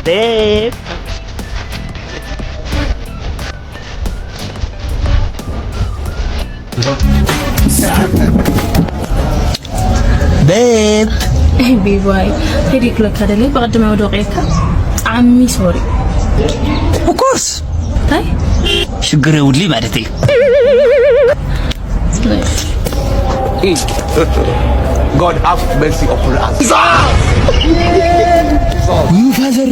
ቤብ። ቤብ። ኤይ ቤባይ፣ ሄደክ ለካ ደለይ ብቐደም ወደቕየካ። ብጣዕሚ ሶሪ። ኦፍኮርስ። እንታይ? ሽግር የውድሊ ማለት እዩ። God have mercy upon us. ፋዘር።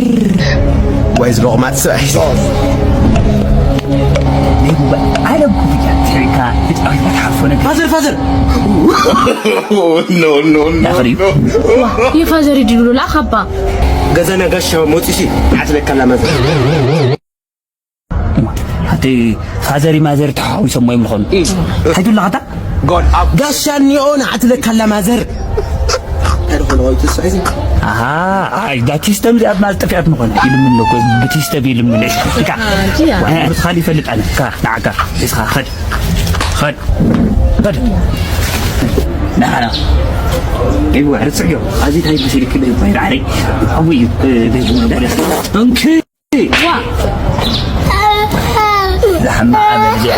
ወይ ዝለቑማት ሰብኣይ። ናይ ጉባኤ ዓለም ኩፍያ ትሕሪካ ተጫዊትካ ትሓልፎ ነገር። ፋዘር፣ ፋዘር። No, no, no, ዳኽሪ። No. ዋ፣ የፋዘር ይድብሉ ላ ካባ። ገዛና ጋሻ ሞጺሲ ዓትለካ ላማዘር። ኣቲ ፋዘሪ ማዘር ተሓዊሶም ወይ ምኾኑ? እንታይ ትብላ ኸታ? God up. ጋሻ እኒኦ ንዓትለካ ላማዘር። እንታይ ዝኾነ ወይ ትስዕዚ? ኣሃ፣ ኣይ፣ ዳት ሲስተም እዚኣ ማለት ጠፊኣት ምኾነ። ኢሉ ምን ለኮ፣ ብቲ ሲስተም ኢሉ ምን ለሽ። እካ። ኣንቺ ያ። ዋ፣ ብትኻሊ ይፈልጥ ኣነ። እካ፣ ንዓካ፣ ሒዝኻ፣ ኸድ። ኸድ። ኸድ። ንዓና። ይዋ፣ ርጽዕዮ። ኣዚ ታይ ብሲል ክብል ይባይ፣ ዓረይ። ኣዊ፣ እ፣ ቤት ሙሉ። እንክ። ዋ። ዝሓማ ዓመል እዚኣ።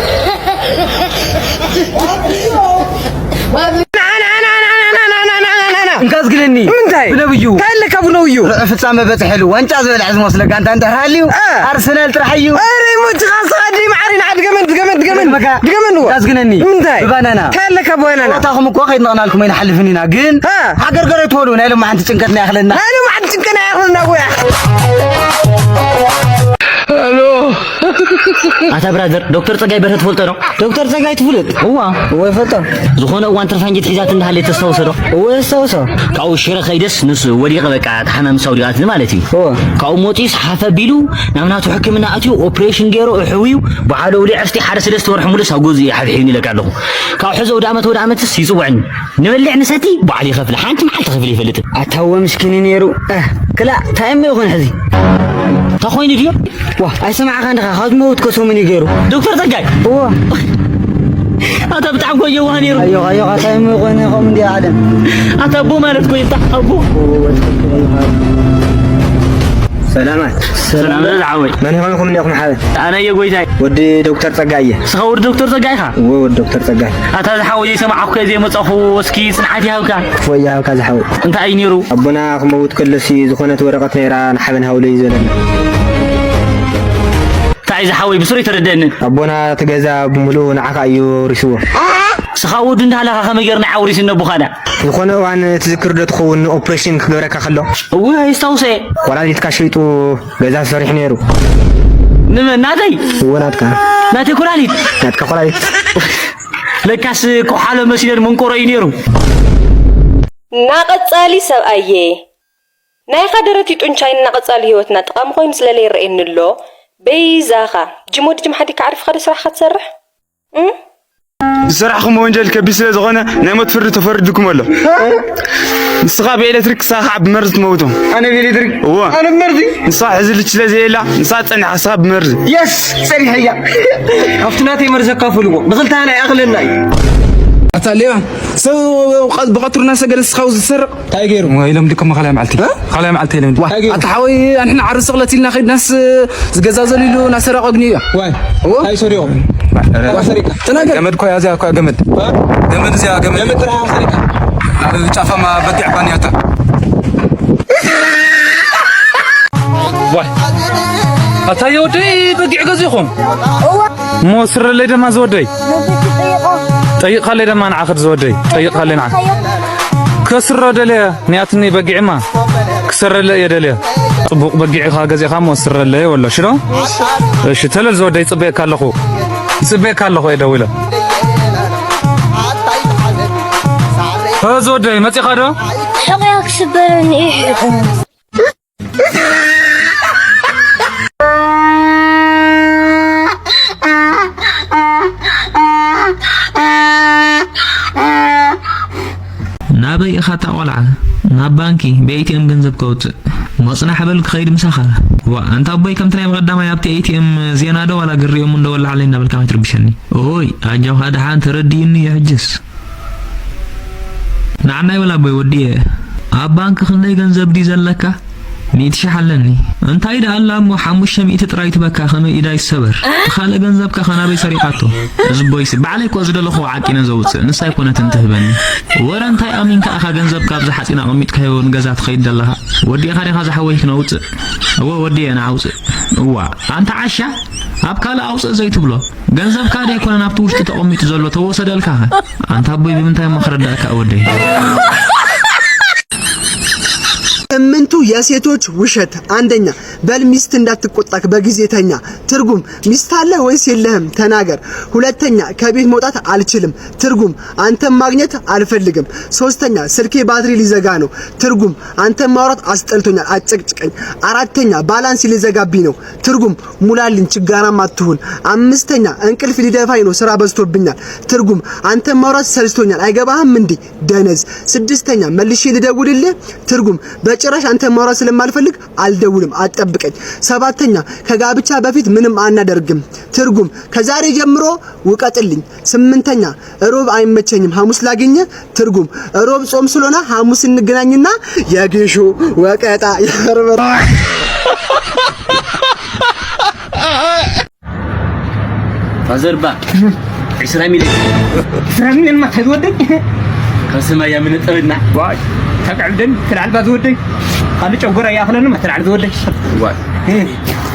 እንካ ዝግነኒ። ምንታይ? ብነብዩ። እንታይ ኣለካ ብነብዩ? ርዑ ፍጻመ በጽሐሉ። ዋንጫ ዝበልዐ ዝመስለካ እንታ እንድሕር ሃልዩ፣ እ። ኣርሰናል ጥራሕ እዩ። ኣረ ሞትኻ ስኻ ደይ መዓሪና። ድገመን፣ ድገመን፣ ድገመን። መካ። ድገመን እዎ። እንካ ዝግነኒ። ምንታይ? ብባናና። እንታይ ኣለካ ብባናና? ጸወታኹም እኮ ከይድነቕናልኩም ኣይንሓልፍን ኢና፣ ግን እ። ሃገር ገረ ትበሉ ናይ ሎማዓንቲ ጭንቀትና ይኣኽለና። ናይ ሎማዓንቲ ጭንቀትና ይኣኽለና እኮ እያ። ኣታ ብራዘር፣ ዶክተር ጸጋይ በርሀ ትፈልጦ ዶ? ዶክተር ጸጋይ ትፍልጥ? እዋ። እወ፣ ይፈልጦ። ዝኾነ እዋን ትርፋንጀት ሒዛት እንዳሃለ ተስታውሶ ዶ? እወ፣ የስታውሶ። ካብኡ ሽረ ከይደስ ንሱ ወዲቐ፣ በቃ፣ እታ ሓማም ንሳ ወዲቓትኒ ማለት እዩ። እወ። ካብኡ መፂኡስ ሓፍ ኣቢሉ ናብ ናቱ ሕክምና ኣትዩ፣ ኦፕሬሽን ገይሩ፣ ኣሕውዩ፣ በዓል ኣውሊዕ እስቲ ሓደ ሰለስተ ወርሒ ሙሉእ ሳብ ገዝኡ እዩ ሓብሒብኒ ኢለካ ኣለኹ። ካብ ሕዚ ኣውደ ዓመት፣ ኣውደ ዓመትስ ይፅውዕኒ። ንበልዕ ንሰቲ በዓል ይኸፍል፣ ሓንቲ መዓልቲ ከፍል ይፈልጥ። ኣታ እወ ምስኪን እዩ ነይሩ። እ፣ ክላእ፣ እንታይ እሞ ይኾን ሕዚ? እንታይ ኮይኑ ድዩ? ዋ፣ ኣይሰማዕኻን ዲኻ? ካብ ዝመውት ከሰሙን እዩ ገይሩ። ዶክተር ጸጋይ? እወ። ኣታ ብጣዕሚ እኮ የዋህ ነይሩ። ኣዮኻ፣ ኣዮኻ፣ እንታይ እሞ ይኾን ከምኡ እንዲያ ዓለም? ኣታ ኣቦ ማለት እኮ እዩ፣ ኣታ ኣቦ። እወ፣ ትኽክል፣ ኣዮኻ። ሰላማት። ሰላም ዝሓወይ። መን ኢኹም እንዲኹም ሓበን? ኣነ እየ ጎይታይ። ወዲ ዶክተር ጸጋይ እየ። ንስኻ ወዲ ዶክተር ጸጋይ ኢኻ? እወ፣ ወዲ ዶክተር ጸጋይ። ኣታ ዝሓወይ ዘይሰማዕኩ እየ ዘይመጻኹ፣ እስኪ ጽንዓት ይሃብካ። ክፎይ ይሃብካ ዝሓወይ። እንታይ እዩ ነይሩ? ኣቦና ክመውት ከሎሲ ዝኾነት ወረቐት ነይራ ንሓበን ሃውለይ እዩ ዘለና። እንታይ እዩ ዝሓወይ ብስሩ ኣይተረደአንን። ኣቦና እቲ ገዛ ብምሉኡ ንዓኻ እዩ ወሪስዎ። ንስኻ ወዱ እንዳሃለኻ ከመይ ጌርና ኣውሪስኒ ኣቦኻ ዳ? ዝኾነ እዋን ትዝክር ዶ ትኸውን ኦፕሬሽን ክገብረካ ከሎ? እወ፣ የስታውሶ እየ። ኮላሊትካ ሸይጡ ገዛ ሰሪሑ ነይሩ። ንመን? ናተይ? እወ፣ ናትካ። ናተይ ኮላሊት? ናትካ ኮላሊት። ለካስ ኮሓሎ መሲለን መንቆሮ እዩ ነይሩ። ናቐጻሊ ሰብኣየ፣ ናይኻ ደረት እዩ ጡንቻይን ናቐጻሊ ህይወትና ጠቓሚ ኮይኑ ስለለ ይረኣየኒ ኣሎ። በይዛኻ፣ ጅም ወዲ ጅም ሓዲግካ ዓሪፍኻ ዶ ስራሕኻ ትሰርሕ? እም? ዝሰራሕኹም ወንጀል ከቢድ ስለ ዝኾነ ናይ ሞት ፍርዲ ተፈሪድኩም ኣሎ። ንስኻ ብኤሌክትሪክ፣ ንስኻ ከዓ ብመርዚ ትመውቱ። ኣነ ብኤሌክትሪክ? እወ። ኣነ ብመርዚ? ንስኻ ሕዚ ልጅ ስለ ዘየላ፣ ንስኻ ጸኒሕካ ንስኻ ብመርዚ። የስ! ጸኒሐያ። ካብቲ ናተይ መርዚ ኣካፍልዎ። ንኽልተና ይኣኽለና እዩ። ኣታ ሌባ፣ ሰብ ብቐትሩ እናሰገደ ንስኻ ኣብዚ ዝሰርቕ? እንታይ ገይሩ? እሞ ኢሎም ድቅሞ ካልኣይ መዓልቲ። እ? ካልኣይ መዓልቲ ኢሎም ድቅሞ። ዋ፣ እንታይ ገይሩ? ኣታ ሓወይ፣ ኣንሕና ዓርቢ ስቕለት ኢልና ከይድናስ ዝገዛዘሉ ኢሉ እናሰረቐ ኣግንዮ እያ። ዋይ፣ እዎ። እንታይ ሰሪቑ? ዋ፣ ሰሪቕካ። ተናገር። ገመድ እኮ እያ እዚኣ እኮ ገመድ። ዋ? ገመድ እዚኣ ገመድ። ገመድ ጥራሕ ሰሪቕካ። ኣብ ጫፋማ በጊዕ ባንያታ። ዋይ። ኣታ የወደይ በጊዕ ገዚኹም? እሞ ስረለይ ደማ ዝወደይ። ጠይቕካለይ ደማ ንዓ ክድ ዝወደይ። ጠይቕካለይ ንዓ። ከስሮ ደልየ፣ ኒኣትኒ በጊዕማ። ክሰረለ እየ ደልየ። ጽቡቕ በጊዕ ኢኻ ገዚእኻ እሞ ስረለይ ወሎ፣ ሽዶ? እሺ፣ ተለል ዝወደይ፣ ይጽበየካ ኣለኹ። ይጽበየካ ኣለኹ እየ ደዊለ። እ፣ ዝወደይ፣ መጺኻ ዶ? ሕቑያ ክስበረኒ እዩ። ናበይ ኢኻ እታ ቆልዓ? ናብ ባንኪ ብኤቲኤም ገንዘብ ከውፅእ። መፅናሕ በል ክኸይድ ምሳኻ። ዋ፣ ኣንታ ኣቦይ ከምቲ ናይ ብቐዳማይ ኣብቲ ኤቲኤም ዜና ዶ ዋላ ግሪኦም እንዶ ወላዕለይ እናበልካ ከይትርብሸኒ። ኦይ፣ ኣጆኻ ደሓን ተረዲእኒ እዩ ሕጅስ። ንዓናይ በል ኣቦይ ወዲየ። ኣብ ባንክ ክንደይ ገንዘብ ድዩ ዘለካ? ሚእቲ ሽሕ ኣለኒ። እንታይ ደኣ ኣላ እሞ ሓሙሽተ ሚእቲ ጥራይ ትበካ፣ ከመይ ኢዳ ይሰበር? ካልእ ገንዘብካ ከ ናበይ ሰሪቓቶ? እዚ ቦይሲ ባዕለይ እኮ ዝደለኹዎ ዓቂነ ዘውፅእ፣ ንሳ ኣይኮነትን ትህበኒ። ወረ እንታይ ኣሚንካ ኢኻ ገንዘብካ ኣብዚ ሓፂን ኣቐሚጥካዮ ንገዛ ትኸይድ ዘለኻ? ወዲእኻ ዲኻ ዝሓወይ ክነውፅእ? እወ ወዲኤ ንዓውፅእ። እዋ ኣንታ ዓሻ፣ ኣብ ካልእ ኣውፅእ ዘይትብሎ? ገንዘብካ ዶ ኣይኮነን ኣብቲ ውሽጢ ተቐሚጡ ዘሎ ተወሰደልካ ኸ? ኣንታ ኣቦይ ብምንታይ እሞ ክረዳእካ ወደይ? ስምንቱ የሴቶች ውሸት። አንደኛ፣ በል ሚስት እንዳትቆጣክ በጊዜ ተኛ። ትርጉም፣ ሚስት አለህ ወይስ የለህም? ተናገር። ሁለተኛ፣ ከቤት መውጣት አልችልም። ትርጉም፣ አንተን ማግኘት አልፈልግም። ሶስተኛ፣ ስልኬ ባትሪ ሊዘጋ ነው። ትርጉም፣ አንተን ማውራት አስጠልቶኛል፣ አጨቅጭቀኝ። አራተኛ፣ ባላንስ ሊዘጋብኝ ነው። ትርጉም፣ ሙላልኝ፣ ችጋራም አትሁን። አምስተኛ፣ እንቅልፍ ሊደፋኝ ነው፣ ስራ በዝቶብኛል። ትርጉም፣ አንተን ማውራት ሰልችቶኛል፣ አይገባህም እንዴ? ደነዝ። ስድስተኛ፣ መልሼ ልደውልልህ? ትርጉም፣ በጭራሽ አንተን ማውራት ስለማልፈልግ አልደውልም፣ አትጠብቀኝ። ሰባተኛ፣ ከጋብቻ በፊት ምንም አናደርግም። ትርጉም፣ ከዛሬ ጀምሮ ውቀጥልኝ። ስምንተኛ፣ እሮብ አይመቸኝም፣ ሐሙስ ላግኝህ። ትርጉም፣ እሮብ ጾም ስለሆነ ሐሙስ እንገናኝና የጌሾ ወቀጣ የበርበሬ። ፋዘር ባ ዒስራ ሚልዮን። ዒስራ ሚልዮን ማለት ዝወደይ? ካብ ሰማይ እያ ምነጠበልና። ዋይ፣ ተቀዕብደን ትልዓል ባ ዝወደይ? ካልእ ጨጎራ ይኣኽለኒ ማ ትልዓል ዝወደይ? ዋይ።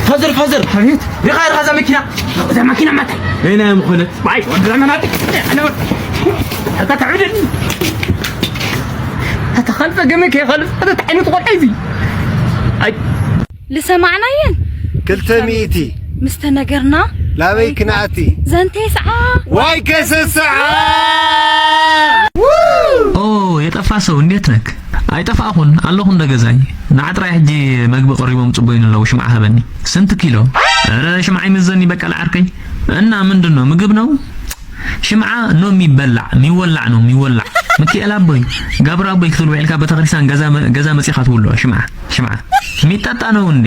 ፋዘር፣ ፋዘር። አቤት። ዲኻ ኢኻ እዛ መኪና? እዛ መኪና ማታ። በይና እያ ምኾነት? ዋይ፣ ወንድራ መናጢ። ኣነ ወድ-፣ ኣታ ተቀዕብደን። ኣታ ካልእ ጸገመ ከይኸልፍ፣ ኣታ እንታይ ዓይነት ቆልዓ እዚ? ኣይ። ልሰማዕናየን ክልተ ሚእቲ ምስ ተነገርና ላበይ ክነኣቲ ዘንቴ ሰዓ ዋይ ከሰሰዓ ኦ የጠፋ ሰው እንዴት ነክ? ኣይጠፋእኹን ኣለኹ እንደ ገዛይ። ንዓ ጥራይ ሕጂ መግቢ ቀሪቦም ጽበዩኒ ኣለዉ። ሽምዓ ሃበኒ። ስንት ኪሎ? ኧረ ሽምዓ ይምዘኒ በቃ ለዓርከይ። እና ምንድን ነው ምግብ ነው? ሽምዓ ነው የሚበላዕ የሚወላዕ ነው የሚወላዕ። ሚኪኤል ኣቦይ ጋብር ኣቦይ ክትብል ውዒልካ ቤተክርስትያን ገዛ መ- ገዛ መጺኻ ትውልዖ ሽምዓ ሽምዓ። የሚጠጣ ነው እንዴ?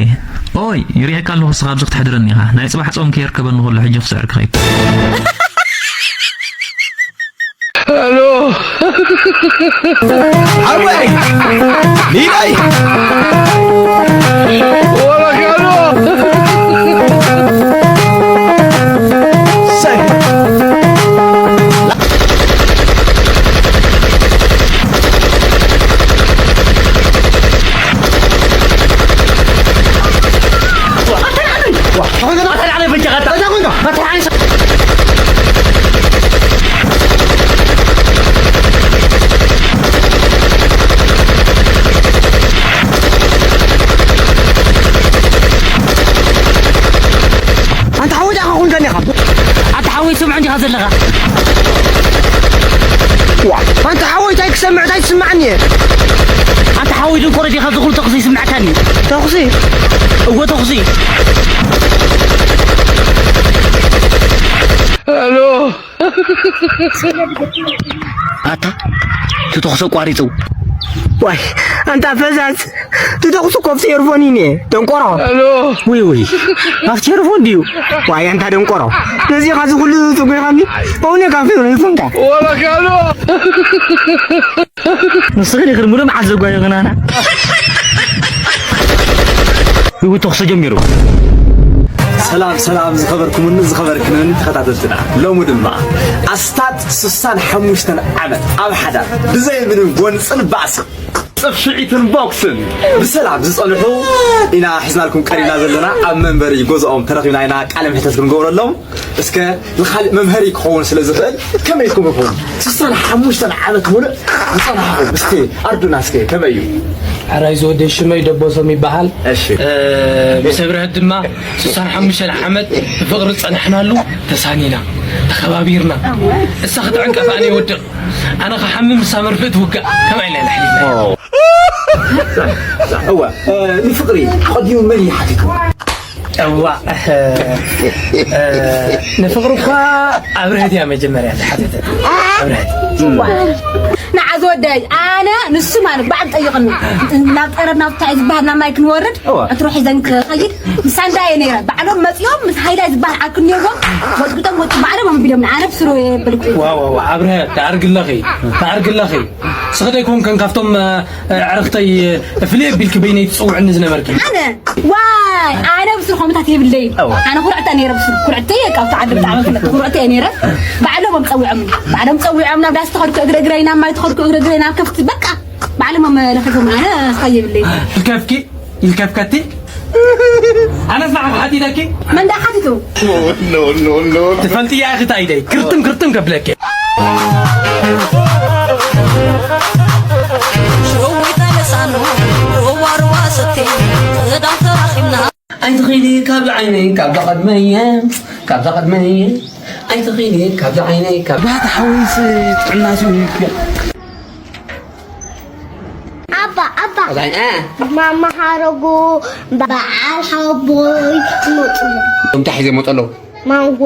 ኦይ ይሪኤካ ኣለኹ እስኻ ኣብዚ ክትሕድረኒ ኢኻ። ናይ ጽባሕ ጾም ከየርከበኒ ከሎ ሕጂ ክስዕር ክኸይድ። ሄሎ ሓወይ ሊላይ ወረጋሎ ኣንታ ሓወይ ዳኻ ኮንካ ኔኻ ኣታ ሓወይ ትሰምዖ እንዲኻ ዘለኻ ኣንታ ሓወይ እንታይ ክሰምዕ እንታይ ትስማዓኒ እየ ኣንታ ሓወይ ድንቆሮ ዲኻ ዝኹሉ ተኹሲ ይስምዓካኒ ተኹሲ እወ ተኹሲ ሄሎ ኣታ ትተኹሲ ኣቋሪጹ ዋይ ኣንታ ፈዛዝ ትተኹሲ ኮፍ ሴርፎን ኢነ ደንቆሮ ሄሎ ውይ ውይ ኣብቲ ሴርፎን ድዩ ዋይ ኣንታ ደንቆሮ ነዚ ኻዚ ኩሉ ጽጉ ኢኻኒ በውነ ካብ ሴርፎንካ ወረጋሎ ንስኺ ዲኺ ሙሉእ መዓልቲ ዘጓዮ ግናና እው ተኹሲ ጀሚሩ ሰላም ሰላም ዝኸበርኩምን ዝኸበርክንን ተኸታተልትና ሎሚ ድማ ኣስታት ስሳን ሓሙሽተን ዓመት ኣብ ሓዳር ብዘይ ምንም ጎንፅን ባእስን ፅፍዒትን ቦክስን ብሰላም ዝፀንሑ ኢና ሒዝናልኩም ቀሪብና ዘለና ኣብ መንበሪ ገዝኦም ተረኺብና ኢና ቃለ ምሕተት ክንገብረሎም እስከ ንኻልእ መምሀሪ ክኸውን ስለ ዝኽእል ከመይ ኢልኩም ኢኹም ስሳን ሓሙሽተን ዓመት ሙሉእ ዝፀናሕኹም እስኪ ኣርዱና እስከ ከመይ እዩ ሕራይ ዝወደይ ሽመይ ደቦሶም ይበሃል እሺ ምስ ኣብርሀት ድማ ስሳን ሓሙሽተን ዓመት ብፍቕሪ ዝፀናሕናሉ ተሳኒና ተኸባቢርና እሳ ክትዕንቀፍ ኣነ ይወድቕ ኣነ ክሓምም እሳ መርፍእ ትውጋእ ከማይ ናይ ንሕሊፍና እወ ንፍቕሪ ቀዲሙ መን እዩ ሓቲቱ እዋ ንፍቕሪ እኳ ኣብርሀት እያ መጀመርያ ዝሓተተት ኣብርሀት ንዓዞ ወደይ ኣነ ንሱ ማለት ባዕሉ ጠይቕኒ ናብ ጠረብ ናብ ታይ ዝበሃል ናብ ማይ ክንወርድ እዋ። ዕትሮ ሒዘን ክኸይድ ምሳንዳ እየ ነይረ። ባዕሎም መፂኦም ምስ ሃይላይ ዝበሃል ዓርኩ ነይርዎም ወጥቅጦም ወጡ ባዕሎም ኣንቢሎም ንዓረብ ስሩ የበልኩ። ዋ ዋ ዋ ኣብርሀ ተዓርግለኺ ተዓርግለኺ ስኽደይ ኮንከን ካብቶም ኣዕርኽተይ ፍልይ ኣቢልኪ በይነይ ትፅውዕኒ ዝነበርኪ። ኣነ ዋይ ኣነ ብስሩ ከምታት የብለይ። ኣነ ኩርዕተ ነይረ ብስሩ ኩርዕተ ካብ ተዓድም ጣዕመ ፍለጥ ኩርዕተ ነይረ። ባዕሎም ጸዊዖም ባዕሎም ጸዊዖም ናብ ዳስ ተኸድኩ እግረ እግረይ ናብ ማይ ተኸድኩ እግረ እግረይ ናብ ከፍቲ በቃ ባዕሎም ለኸቶም ኣነ ስታይ የብለይ። ይልከፍኪ ይልከፍከቲ ኣነስ ንዓኺ ሓቲተኪ። መን ዳ ሓቲቱ? ትፈልጥያ ኢኺ እንታይ ኢደይ ክርጥም ክርጥም ከብለኪ። ሸዊታ ለሳኑ ሩባ ሩባ ሰቴ እዳም ተራኺብና። ኣይትኺዲ ካብዚ ዓይነይ ካብዛ ቐድመየ ካብዛ ቐድመየ ኣይትኺዲ ካብዚ ዓይነይ ካብ ባታ ሓወይስ ጥዕና ስው ይልክዮ። ኣባ ኣባ ኣዛይ እ ማማ ሓረጉ በዓል ሓወቦይ ይመፁ። እንታይ ሒዘ ይመፁ ኣለዉ? ማንጎ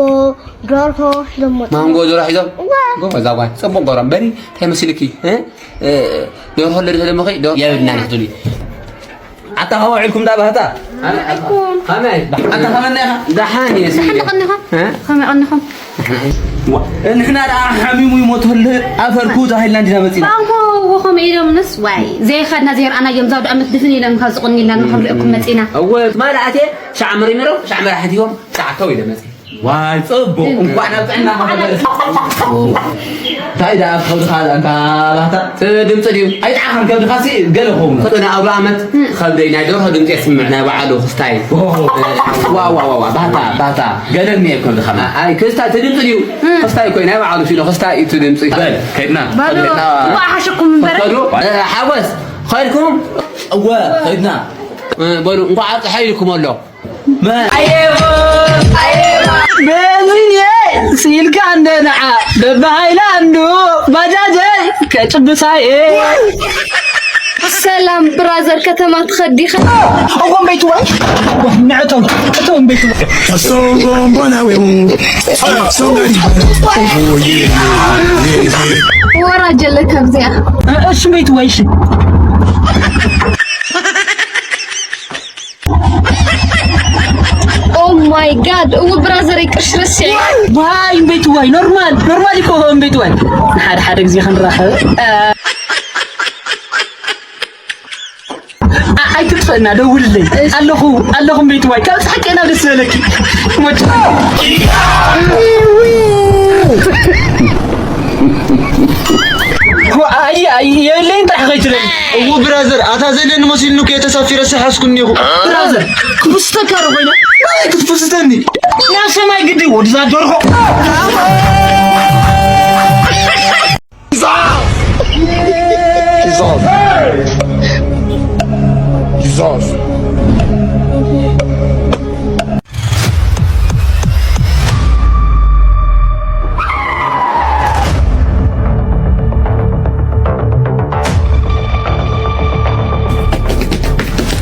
ደርሆ ሒዞም መፁ። ማንጎ ደርሆ ሒዞም እዋ። ጎበዝ ኣጓል ፅቡቅ ገሮም በሪ እንታይ መሲልኪ እ? እ፣ ደርሆ ኣለዶ ተደመኺ ደርሆ የብልና ንኽትብሊ ኣታ ኸመይ ውዒልኩም ዳ ባህታ? ከመይ ውዒልኩም? ከመይ? ኣታ ኸመይ ኢኻ? ደሓን እየ፣ ስለ ደሓን ደሓን ኢኻ? እ? ከመይ ቀኒኹም? ዋ፣ ንሕና ደኣ ሓሚሙ ይሞተሉ ኣፈርኩ ተባሂልና እንዲና መጺና። ባንኮ እዎ ከምኡ ኢሎምንስ፣ ዋይ፣ ዘይኸድና ዘይረኣናዮም ዛውዲ ኣመት ድፍን ኢሎም ካብ ዝቕንዩልና ንኽንሪኦኩም መጺና። እወ፣ ትማሊ ኣትየ ሻዕ መሪሚሮም፣ ሻዕ መራሕቲዎም፣ ሻዕ ከው ኢለ መጺአ። ዋይ፣ ጽቡቕ፣ እንኳዕ ናብ ጥዕና መሓበረ። እንታይ ደኣ ኣብ ከብድኻ ኣንታ ባህታ? እቲ ድምፂ ድዩ? ኣይጠዓኻን ከብድኻሲ ገለ ክኸውን። ቅነ ኣብ ኣመት ከብደይ ናይ ደርሆ ድምፂ የስምዕ ናይ በዓሉ ክስታይ። ኦ። ዋ፣ ዋ፣ ዋ፣ ዋ፣ ባህታ፣ ባህታ። ገለ እኒአ ከብድኻ። ኣይ፣ ክስታይ እቲ ድምፂ ድዩ? ክስታይ እኮ ናይ በዓሉ ሲሉ ክስታይ እቲ ድምፂ። በል፣ ከይድና። ባዶ፣ ከይድና። ዋ፣ ሓሸኩም እምበር። ፈቀዱ? እ፣ ሓጎስ፣ ኸይድኩም? እወ፣ ከይድና። እ፣ በሉ፣ እንኳዕ ኣብፀሐ ኢልኩም ኣሎ። በዚኔ ስኢልካ እንደ ንዓ በብሃይላንዱ ባጃጀይ ከጭብሳየ። ሰላም ብራዘር፣ ከተማ ትኸድ ዲኻ? እዎም ቤትዋይ ንዕቶም እቶም ቤትዋይ ወራጀለ ካብዚኣ። እሺ ቤትዋይ እሺ። Oh my God! እው ብራዘር ይቅርሽ ረስዐ። ዋይ እምበይት ዋይ ኖርማል ኖርማል ይኮ እምበይት ዋይ። ሓደ ሓደ ግዜ ክንራኸብ እ፣ ኣ- ኣይትጥፈእና ደውልለይ። ኣለኹ ኣለኹ እምበይት ዋይ ካብ ጻሕቀና ደስ በለኪ። ሞጭ ኣይ ኣይ የለይን ጥራሕ ከይትለኒ። እው ብራዘር ኣታ ዘለኒ መሲልኒ እኮ ተሳፊረ ሰሓስኩ እኒኹ። ብራዘር ክትፍስተካ ዶ ኮይና? ኣይ ክትፍስተኒ ናብ ሰማይ ግዲ ወድዛ ደርሆ።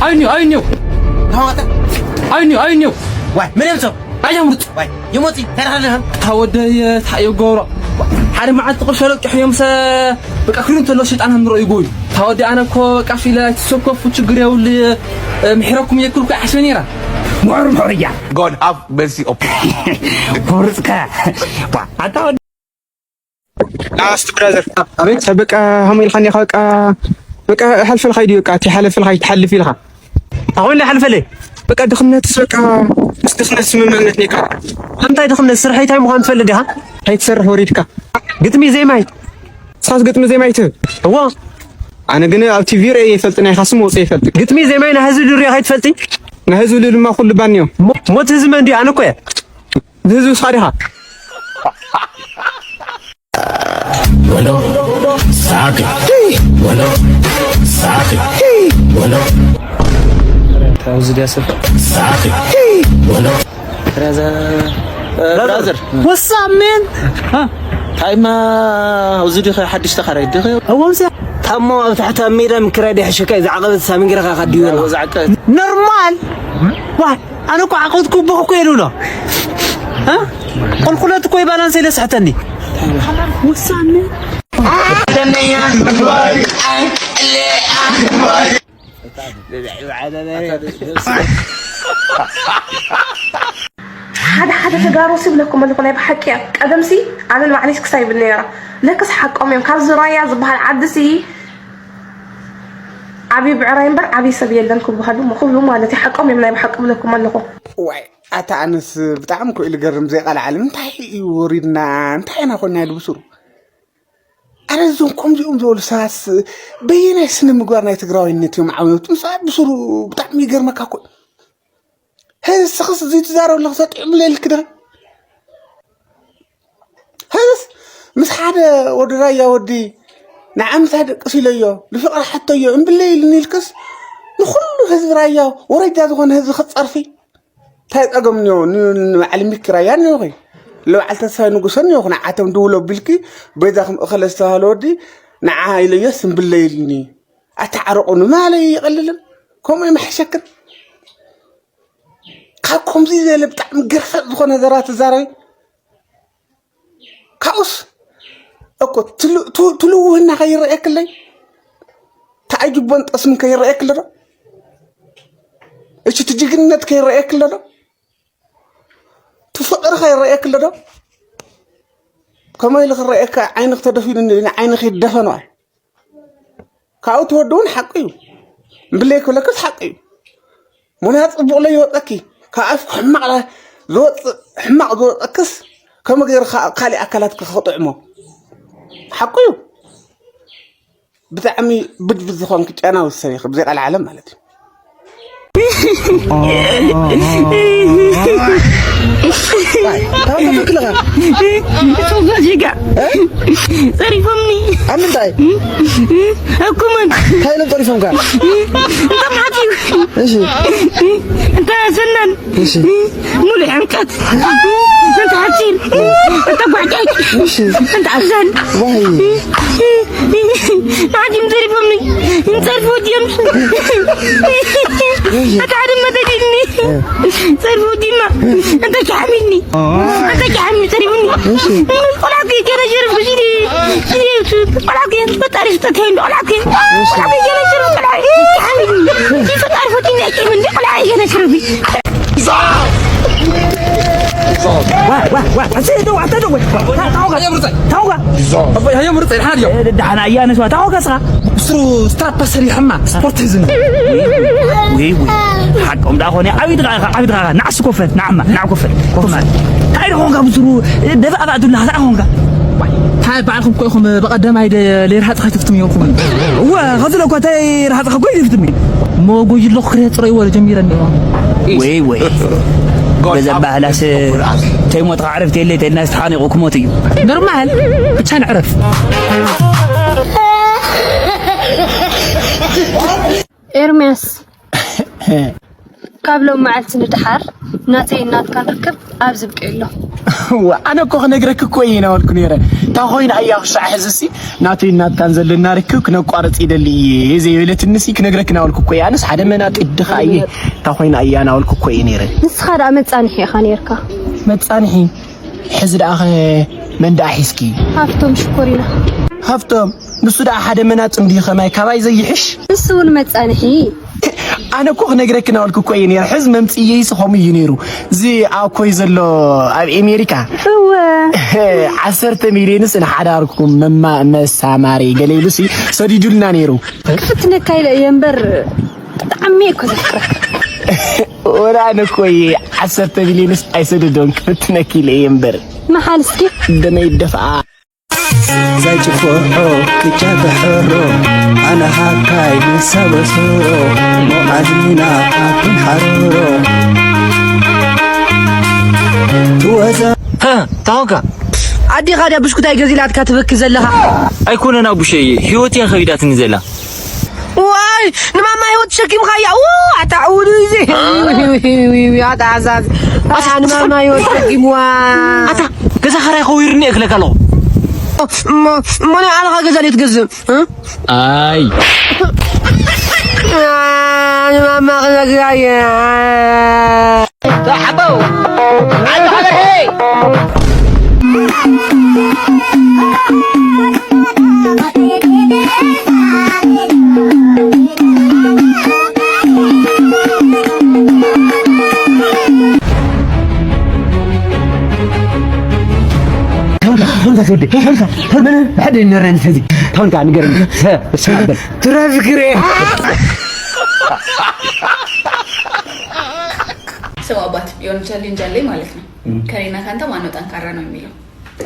ኣይንዩ ኣይንዩ ታዋተ ኣይንዩ ኣይንዩ ዋይ ምንም ሰው ኣየምሩት ዋይ ይሞጺ ተራለህ ታወደየ ታየጎሮ ሓደ መዓልቲ ቅርሸ ለቅሕ እዮም ሰ በቃ ክሉ እንተሎ ሸጣን ምሮ ይጎዩ ታወደ ኣነ እኮ በቃ ፊለ ኣይትሰከፉ ችግር የውል ምሕረኩም የክልኩ ዓሸ ነራ ምሕር ምሕር እያ God have mercy upon ቁርጽካ ኣታ ላስት ብራዘር አቤት። በቃ ሀሞ ኢልካኒ ኢኻ በቃ በቃ ሓልፈልካ እዩ በቃ እቲ ሓለፈልካ ትሓልፍ ኢልካ ኣሁን ላይ ሓልፈለይ በቃ ድኽነትስ በቃ ምስ ድኽነት ስምምዕነት ኔካ እንታይ ድኽነት ስርሐይ እንታይ ምዃን ትፈልጥ ዲኻ እንታይ ትሰርሕ ወሪድካ ግጥሚ ዜማይ ሳስ ግጥሚ ዜማይ ትህብ እዎ ኣነ ግን ኣብ ቲቪ ርእየ ይፈልጥ ናይ ካስም ወፅእ ይፈልጥ ግጥሚ ዜማይ ናይ ህዝቢ ድርዮ ከይትፈልጢ ናይ ህዝቢ ድማ ኩሉ ባንዮ ሞት ህዝቢ መን ድዩ ኣነ እኮ እየ ንህዝቢ ስኻ ዲኻ ወሎ ሳቅ ወሎ ሳቅ ወሎ ኣብዚ ዲያ ሰብ ሳቅ ወሎ ብራዘር ወሳሜን ታይማ ኣብዚ ዲኸ ሓድሽ ተኻራይ ዲኸ እዎም ሲ ታሞ ኣብ ታሕቲ ኣብ ሜዳ ምክራይ ዲሕሽካ እዩ ዝዓቐበት ሳሚንግረኻ ካዲወላ ዝዓቀ ኖርማል ዋይ ኣነ እኮ ዓቐት ኩቦ እኮ የድብሎ እ? ቁልቁለት እኮ ባላንስ ኢለ ስሕተኒ ውሳነ ሓደ ሓደ ተጋሩ ሲ ብለኩም ኣለኹ፣ ናይ ብሓቂ እያ። ቀደምሲ ኣነ ንባዕለይ ክሳይ ይብል ነይራ። ለክስ ሓቆም እዮም። ካብዚ ራያ ዝበሃል ዓዲ ሲ ዓብዪ ብዕራይ እምበር ዓብዪ ሰብ የለን ክበሃሉ ክብሉ ማለት እዩ። ሓቆም እዮም ናይ ብሓቂ ብለኩም ኣለኹ። ዋይ ኣታ ኣነስ ብጣዕሚ እኮ እዩ ልገርም። ዘይቃልዓለም እንታይ እዩ ወሪድና? እንታይ ኢና ኮና ኢሉ ብስሩ። ኣረ እዞም ከምዚኦም ዝበሉ ሰባትስ በየናይ ስነ ምግባር ናይ ትግራዋይነት እዮም ዓብዮም? እቶም ሰባት ብስሩ ብጣዕሚ ይገርመካ እኮ። ህዝስኽስ እዚ ትዛረብ ኣለኽ ሰጢዑ ብለልክ ዶ? ህዝስ ምስ ሓደ ወዲ ራያ ወዲ ንዓምታ ደቅስ ኢለዮ ንፍቕሪ ሓተዮ እምብለይ ኢልኒ ኢልክስ ንኹሉ ህዝቢ ራያ ወረጃ ዝኾነ ህዝቢ ክትፀርፊ እንታይ ፀገም እኒኦ? ንበዓል ሚኪ ራያ እኒኦ ኸይ ንበዓል ተስፋይ ንጉሰ እኒኦ ንዓቶም ድውሎ ቢልኪ በይዛኹም እኸለ ዝተባህለ ወዲ ንዓ ኢለዮ ስምብለ ኢልኒ ኣተዓረቑ ንማለይ ይቐልልን ከምኡ ይመሐሸክን ካብ ከምዚ ዝበለ ብጣዕሚ ገርፈጥ ዝኾነ ዘራ ትዛረቢ ካብኡስ እኮ ትልውህና ከይረእየክለይ ተኣጅቦን ጠስምን ከይረእየክለ ዶ እቺ ትጅግንነት ከይረእየክለ ዶ ትፍቕሪ ከይረእየክለ ዶ ከመይ ኢሉ ክረእየካ ዓይንኽ ተደፊኑ ዓይንኽ ይደፈነዋል ካብኡ ትወዲ እውን ሓቂ እዩ እምብለይ ክብለክስ ሓቂ እዩ ሞንያ ፅቡቕ ለይወፀኪ ካብ ኣፍኩ ሕማቕ ዝወፅእ ሕማቕ ዝወፀክስ ከመ ገይሩ ካሊእ ኣካላት ክጥዕሞ ሓቁ እዩ ብጣዕሚ ብድብድ ዝኾንክ ጨናዊ ሰብ ኢኺ ብዘይ ቃል ዓለም ማለት እዩ ፋሲካ ጸሪፎምኒ ኣብ ምንታይ እኩመን እንታይ ኢሎም ጸሪፎምካ እንተማት እዩ እሺ እንተ ስነን እሺ ሙሉ ዕምቀት እንተ ሓፂር እንተ ጓዕጫጭ እንተ ኣዛን ዋይ ናዲ ምዘሪፎምኒ ምፀርፎ ድዮም ኣታ ሓደ መተዲኒ ጸርፎ ዲማ እንተ ቻሚኒ እንተ ቻሚ ጸሪቡኒ ቆላቂ ገና ጀርፍ ጊዜ ቆላቂ ፈጣሪ ስጠተይ ቆላቂ ቆላቂ ገና ጀርፍ ቆላቂ ቻሚ ፈጣሪ ፈዲኒ ምን ቆላቂ ገና ጀርፍ ደሓና እያ ነስዋ ታወቀ ስኻ ብስሩ ስትራፓ ሰሪሖማ ስፖርት ሒዝኒ ወይ ወይ ሓቆም ደኣ ኾነ ዓብይ ድኻ ኢኻ ዓብይ ድኻ ኢኻ ንዓስ ኮፈል ንዓማ ንዓ ኮፈል ኮፈል እንታይ ደኾንካ ብስሩ ደፋ ኣባዕ ዱላ እንታይ ኾንካ እንታይ ባዕልኩም እኮ ኢኹም ብቐደማይ ለይርሃጽ ከይትፍትም እዮም እወ ኸዚ ለኳ እንታይ ርሃጽ ኸኮይ ይፍትም እሞ ጎጅሎ ክሬ ጽረይዎ ጀሚረ እኒዋ ወይ ወይ ገዛ ባህላስ ተይሞት ዓረፍቲ የለ ተልና ዝተሓኒቑ ክሞት እዩ ኖርማል ብቻ ንዕረፍ ኤርምያስ ካብ ሎም መዓልቲ ንድሓር ናተይ ናትካን ርክብ ኣብ ዝብቂ ኣሎ ኣነ እኮ ክነግረክ እኮ እየ ናበልኩ ነረ እታ ኮይና እያ ክሻዕ ሕዝሲ ናተይ ናትካን ዘለና ርክብ ክነቋርፅ ይደሊ እየ ዘይበለትንሲ ክነግረክ ናበልኩ እኮ እየ ኣነስ ሓደ መናጢ ድኻ እየ እታ ኮይና እያ ናበልኩ እኮ እየ ነረ ንስኻ ደኣ መፃንሒ ኢኻ ነርካ መፃንሒ ሕዚ ደኣ ኸ መን ደኣ ሒዝኪ ሃፍቶም ሽኮር ኢና ሃፍቶም ንሱ ደኣ ሓደ መናጢ እንድዩ ኸማይ ካባይ ዘይሕሽ ንሱ እውን መፃንሒ ኣነ እኮ ክነግረኪ ናበልኩ እኮ እየ ነይረ ሕዚ መምፅየይሲ ከምኡ እዩ ነይሩ እዚ ኣኮይ ዘሎ ኣብ ኤሜሪካ እወ ዓሰርተ ሚልዮንስ ንሓዳርኩም መማ መሳማሪ ገለ ኢሉሲ ሰዲዱልና ነይሩ ክፍትነካ ኢለ እየ እምበር ብጣዕሚ እኮ ዘፍቅረካ ወላ ኣነ እኮ እየ ዓሰርተ ሚልዮንስ ኣይሰደዶን ክፍትነኪ ኢለ እየ እምበር መሓል እስኪ ደመይ ደፍኣ ዘይጭፍዖ ቅጫ ተሕሮ ኣነ ሃካይ ንሰበስሮ ሞዓድና ኣብን ሓሮሮ ትወዛ ታወጋ ኣዴኻ ድያ ብሽኩታይ ገዚላትካ ትበኪ ዘለኻ ኣይኮነን ኣቡሸይ ህይወት እያ ከቢዳትኒ ዘላ ዋይ ንማማ ህይወት ተሸኪምካያ ው ኣታ ዕውዱ እዚ ኣታ ዓዛዝ ኣታ ንማማ ህይወት ተሸኪምዋ ኣታ ገዛ ኸራይ ኸዊርኒ እክለካ ኣለኹ እሞ እሞ ንባዕልኻ ገዛ ድየ ትገዝእ ኣይ ንማማ ክነግራ እየ ሓበው ዓዲ ሃገር ሄይ ቶንካ ትወዲ ቶንካ ቶንካ ምን ሓደ ይነረን ሰዚ ቶንካ ንገረን ሰ ስማበል ትራፊክ ሬ ሰው አባት የሆነ ቻሌንጅ አለኝ ማለት ነው። ከኔና ካንተ ማነው ጠንካራ ነው የሚለው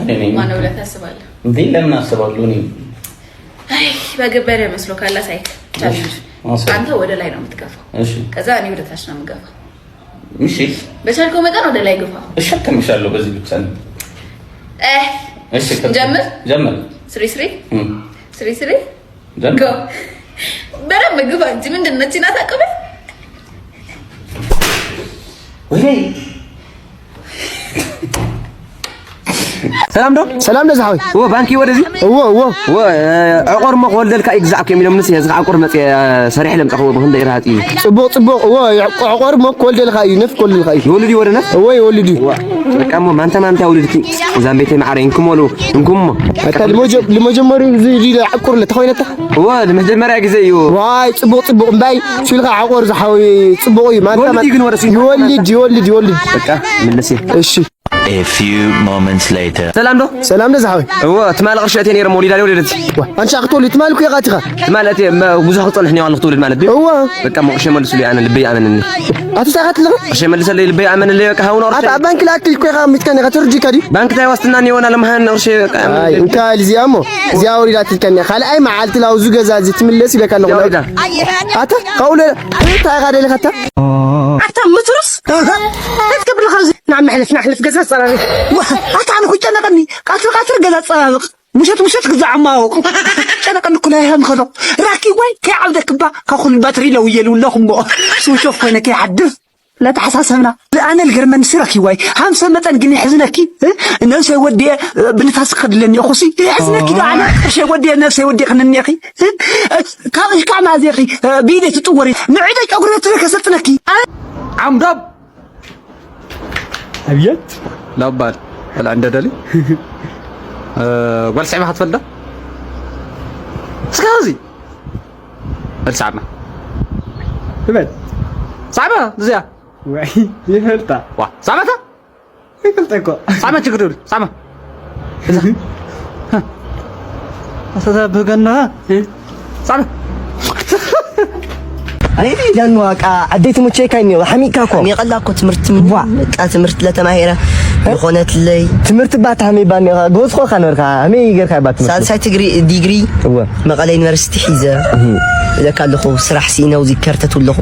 እኔ ነኝ። ማነው ብለህ ታስባለህ? እንዴ ለምን አስባለሁ እኔ? አይ በገበረ መስሎ ካላ ሳይክ ቻሌንጅ አዎ። አንተ ወደ ላይ ነው የምትገፋው። እሺ ከዛ እኔ ወደ ታች ነው የምገፋው። እሺ በቻልከው መጠን ወደ ላይ ግፋ። እሸከምሻለሁ በዚህ ብቻ ነው። እህ እሺ ከ- ጀምር። ጀምር። ስሪ ስሪ እም። ስሪ ስሪ ጀምር። ጎ በደንብ ግፋ እንጂ ምንድን ነች ናት አቅበ ወይኔ ሰላም ዶ ሰላም ዶ ዝሓወይ ወ ባንኪ ወደዚ እዎ እዎ ወ ዕቆር ሞ ክወልደልካ ይግዛዕኩ እዮም ኢሎም ንስ እዚ ዕቆር መፅየ ሰሪሕ ለምፃኹ ብክንደ ኢርሃፅ እዩ ፅቡቕ ፅቡቕ እዎ ዕቆር ሞ ክወልደልካ እዩ ነፍ ክወልደልካ እዩ ይወልድ እዩ ወደነ እዎ ይወልድ እዩ በቃ ሞ ማንታ ማንታ ውልድኪ እዛም ቤተይ ማዕረ እንኩመሉ እንኩሞ ኣታ ልመጀመሪ እዚ ዕቁር ለተኾይነታ እዎ ንመጀመርያ ግዜ እዩ ዋይ ፅቡቕ ፅቡቕ እምባይ ሲልካ ዕቆር ዝሓወይ ፅቡቕ እዩ ማንታ ይወልድ እዩ ግን ወደ ሲል ይወልድ ይወልድ ይወልድ በቃ ምልስ እሺ A few moments later. ሰላም ዶ ሰላም ዶ ዝሓወይ እዎ ትማል ቅርሸት ነይረ ሞ ሊዳ ወደደት ኣንሻ ክትወልድ ትማል ኩ ኢኻ ቲኻ ማለት ብዙሕ ክፀንሕ ኒዋል ክትውልድ ማለት ድዩ እዎ በቃ ሞ ቅርሸ መልሱሉ ኣነ ልበይ ኣመንኒ ኣቲ ሳኻት ኣለኻ ቅርሸ መልሰለይ ልበይ ኣመንለይ በቃ ሃውና ኣታ ቅርሸ ባንክ ላክል ኮይኻ ሚትካ ኔኻ ተርጂካ ድዩ ባንክ ታይ ዋስትና ኒወና ለምሃን ቅርሸ በቃ ኣይ እንካ ልዚኣ እሞ እዚኣ ወሪዳትልካ ኒያ ካልኣይ መዓልቲ ላውዙ ገዛ እዚ ትምለስ ይለካ ኣለኹ ያው ሊዳ ኣታ ካብኡ እንታይ ኢኻ ደሊኻታ ኣታ ምትሩስ ትገብር ለኻ ናብ መሕለፍ ናሕለፍ ገዛ ጸራሪ ኣታ ኣነ ኩጨነቀኒ ቃትር ቃትር ገዛ ጸራርቕ ምሸት ምሸት ግዛዕ ማወቅ ጨነቀኒ ኩላ ይሃም ከሎ ራኪ ወይ ከይዓብደክባ ካብ ኩሉ ባትሪ ለውየሉ ኣለኹ እሞ ስዊች ኦፍ ኮይነ ከይሓድር ለተሓሳሰብና ኣነ ልገርመኒ ሲ ራኪ ወይ ሃምሰ መጠን ግን ይሕዝነኪ ነብሰይ ወዲየ ብንፋስ ክኸድለኒ እኹሲ ይሕዝነኪ ዶ ኣነ ቅርሸይ ወዲየ ነብሰይ ወዲየ ክንኒኺ ካብ እሽካዕ ማዜኺ ብኢደ ትጥወሪ ንዕደ ጨጉሪ ትከሰጥነኪ ዓምዶም ኣብየት ላባል በላ እንደደሊ ጓል ስዕባ ክትፈልዳ እስካዚ በል ሳዕማ ትበል ሳዕማ እዚኣ ወይ ይፈልጣ ዋ ሳዕማታ ይፈልጣ እኮ ሳዕማ ችግር ይብሉ ሳዕማ እዛ ኣሰተብገና ሳዕማ ኣይ ዳኑ ኣቃ ዓደይ ትምቸካ እኒኦ ሓሚካ እኮ የቐላ እኮ ትምህርቲ ዋ በቃ ትምህርቲ ለተማሄረ ዝኾነትለይ ትምህርቲ ባታ ሃመይ ባኒ ገዝኮ ካ ነበርካ ሃመይ ገርካ ባ ትምህርቲ ሳልሳይ ትግሪ ዲግሪ እወ መቐለ ዩኒቨርሲቲ ሒዘ ኢለካ ኣለኹ ስራሕ ስኢነ ውዚ ከርተት ኣለኹ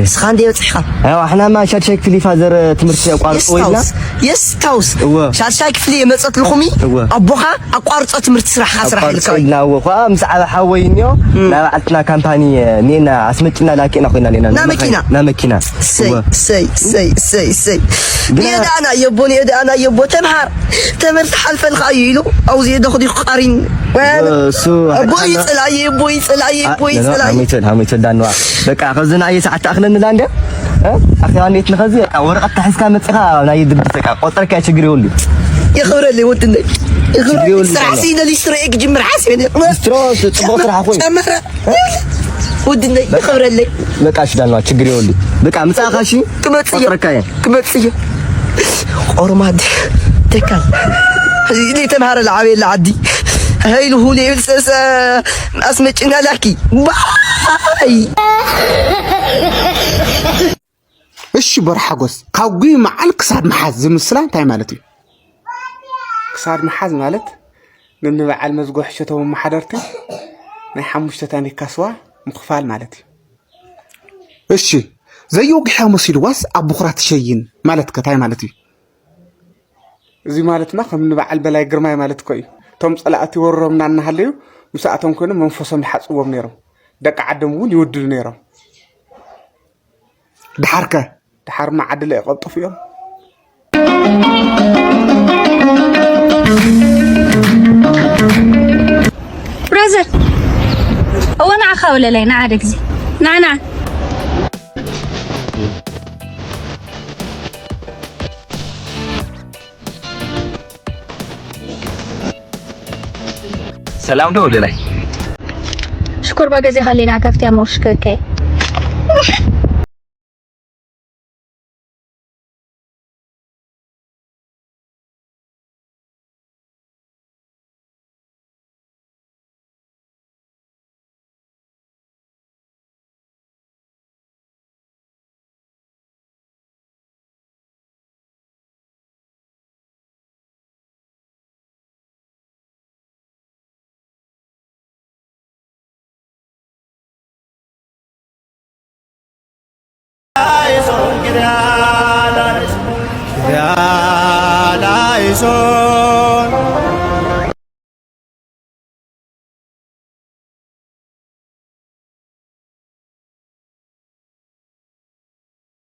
እስኻ እንደ በፅሕኻ ያው ኣሕናማ ሻድሻይ ክፍሊ ፋዘር ትምህርቲ ኣቋርጦ ኢልና የስታውስ እወ ሻድሻይ ክፍሊ የመፀት ልኹሚ እወ ኣቦኻ ኣቋርፆ ትምህርቲ ስራሕኻ ስራሕ ኢልካ እዩ ኢልና እወ ኳ ምስ ዓበ ሓወይ እኒኦ ናይ ባዕልትና ካምፓኒ ኔና ኣስመጭና ላኪና ኮይና ኔና ና መኪና። ና መኪና ሰይ እወ ሰይ ሰይ ሰይ ሰይ ግና- ኒኤ ደኣ ናየቦ ኒኤ ደኣ ናየቦ ተምሃር ተምህር ትሓልፈልካ እዩ ኢሉ ኣብዚ የደኹ ዲኹ ቃሪን እሱ ኣቦ ይፅላየ ኣቦ ይፅላየ ኣቦ ይፅላየ ሃመይተል ሃመይተል ዳንዋ በቃ ከዚ ንኣየ ሰዓት ተኣኽለኒ ዳ እንደ ኣኺ ኣኔት ንኸዚ በቃ ወረቐት ተሒዝካ መፂኻ ናይ ድብስ በቃ ቆፀርካ ችግር ይወሉ የኽብረለይ ወድነይ ችግር የብሉን። ስራሕ ሲነ ሊስትሮ እየ ክጅምር ሓሲበ ሊስትሮ ጽቡቕ ስራሕ ኮይኑ። ጨመረ ወድነይ የኽብረለይ በቃ እሺ ዳንዋ ችግር ይወሉ በቃ ምፃኻ እሺ ክመፅእ እየ ቆፅረካ እየ ክመፅእ እየ ቆርማድ ተካል ዘይተምሃረ ለዓበየላ ዓዲ ሃይሉ ሁሉ ይብል ሰሰ ኣስመጭና ላኪ ባይ እሺ በርሓጎስ ካብ ጉይ መዓል ክሳድ ምሓዝ ዝብል ምስላ እንታይ ማለት እዩ? ክሳድ ምሓዝ ማለት ነኒ በዓል መዝጎ ሕሸቶ መመሓደርቲ ናይ ሓሙሽተ ታኒካ ስዋ ምኽፋል ማለት እዩ። እሺ ዘይወግሕያ መሲልዋስ ኣብ ብኹራ ትሸይን ማለት ከ ታይ ማለት እዩ? እዚ ማለትና ከም ንበዓል በላይ ግርማይ ማለት እኮ እዩ። እቶም ጸላእቲ ወርሮምና እናሃለዩ ምስኣቶም ኮይኖም መንፈሶም ይሓጽዎም ነይሮም። ደቂ ዓዶም እውን ይውድዱ ነይሮም። ደሓርከ ደሓር መዓድለ ይቐልጥፉ እዮም። ብራዘር እወ ንዓኻ ውለለይ ንዓደ ግዜ ንዓና ሰላም ዶ ወደላይ ሽኮር ባገዜ ካሌና ከፍትያ መውሽከከይ ኪርያላይሶ